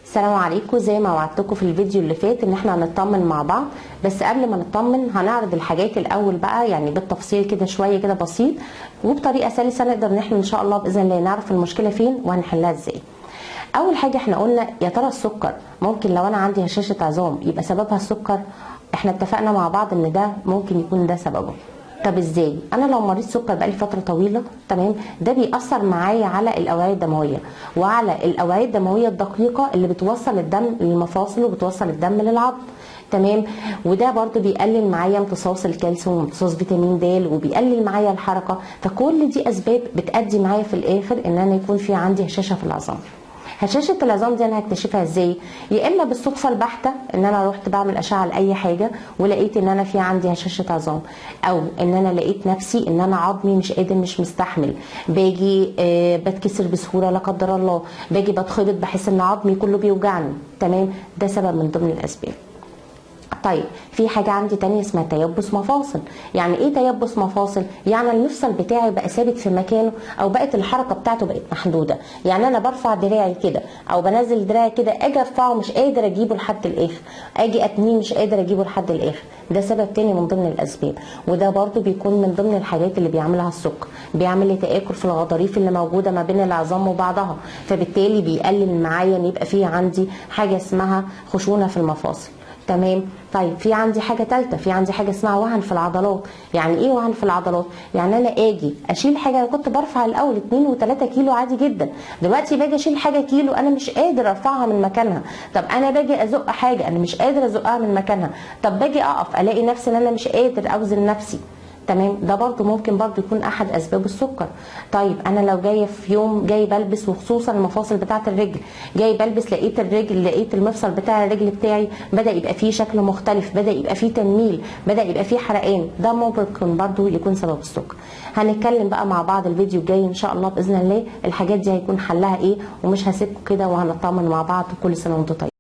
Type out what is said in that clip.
السلام عليكم. زي ما وعدتكم في الفيديو اللي فات ان احنا هنطمن مع بعض، بس قبل ما نطمن هنعرض الحاجات الاول بقى يعني بالتفصيل كده شوية كده بسيط وبطريقة سلسه نقدر ان احنا ان شاء الله باذن الله نعرف المشكلة فين وهنحلها ازاي. اول حاجة احنا قلنا يا ترى السكر ممكن لو انا عندي هشاشة عظام يبقى سببها السكر؟ احنا اتفقنا مع بعض ان ده ممكن يكون ده سببه. طب ازاي؟ انا لو مريض سكر بقالي فترة طويلة، تمام، ده بيأثر معايا على الاوعية الدموية وعلى الاوعية الدموية الدقيقة اللي بتوصل الدم للمفاصل وبتوصل الدم للعظم، تمام. وده برضو بيقلل معايا امتصاص الكالسيوم وامتصاص فيتامين د وبيقلل معايا الحركة. فكل دي اسباب بتأدي معايا في الاخر ان انا يكون في عندي هشاشة في العظام. هشاشة العظام دي انا هكتشفها ازاي؟ يا اما بالصدفة البحتة ان انا رحت بعمل اشعه لاي حاجة ولقيت ان انا في عندي هشاشة عظام، او ان انا لقيت نفسي ان انا عظمي مش قادر مش مستحمل، باجي بتكسر بسهولة لا قدر الله، باجي بتخبط بحس ان عظمي كله بيوجعني، تمام. ده سبب من ضمن الاسباب. طيب في حاجة عندي تانية اسمها تيبس مفاصل. يعني ايه تيبس مفاصل؟ يعني المفصل بتاعي بقى ثابت في مكانه او بقت الحركة بتاعته بقت محدودة. يعني انا برفع دراعي كده او بنزل دراعي كده، اجي ارفعه مش قادر اجيبه لحد الاخر، اجي اتنيه مش قادر اجيبه لحد الاخر. ده سبب تاني من ضمن الاسباب، وده برضو بيكون من ضمن الحاجات اللي بيعملها السكر، بيعمل لي تآكل في الغضاريف اللي موجودة ما بين العظام وبعضها، فبالتالي بيقلل معايا ان يبقى فيه عندي حاجة اسمها خشونة في المفاصل، تمام. طيب في عندي حاجة ثالثة، في عندي حاجة اسمها وهن في العضلات. يعني ايه وهن في العضلات؟ يعني انا اجي اشيل حاجة، انا كنت برفع الاول 2 و3 كيلو عادي جدا، دلوقتي باجي اشيل حاجة كيلو انا مش قادر ارفعها من مكانها. طب انا باجي ازق حاجة انا مش قادر ازقها من مكانها. طب باجي اقف الاقي نفسي ان انا مش قادر اوزن نفسي، تمام. ده برضو ممكن برضو يكون احد اسباب السكر. طيب انا لو جاية في يوم جاي بلبس، وخصوصا المفاصل بتاعه الرجل، جاي بلبس لقيت الرجل، لقيت المفصل بتاع الرجل بتاعي بدا يبقى فيه شكل مختلف، بدا يبقى فيه تنميل، بدا يبقى فيه حرقان، ده ممكن برضو يكون سبب السكر. هنتكلم بقى مع بعض الفيديو الجاي ان شاء الله باذن الله الحاجات دي هيكون حلها ايه، ومش هسيبكم كده وهنطمن مع بعض. كل سنة وانتم طيبين.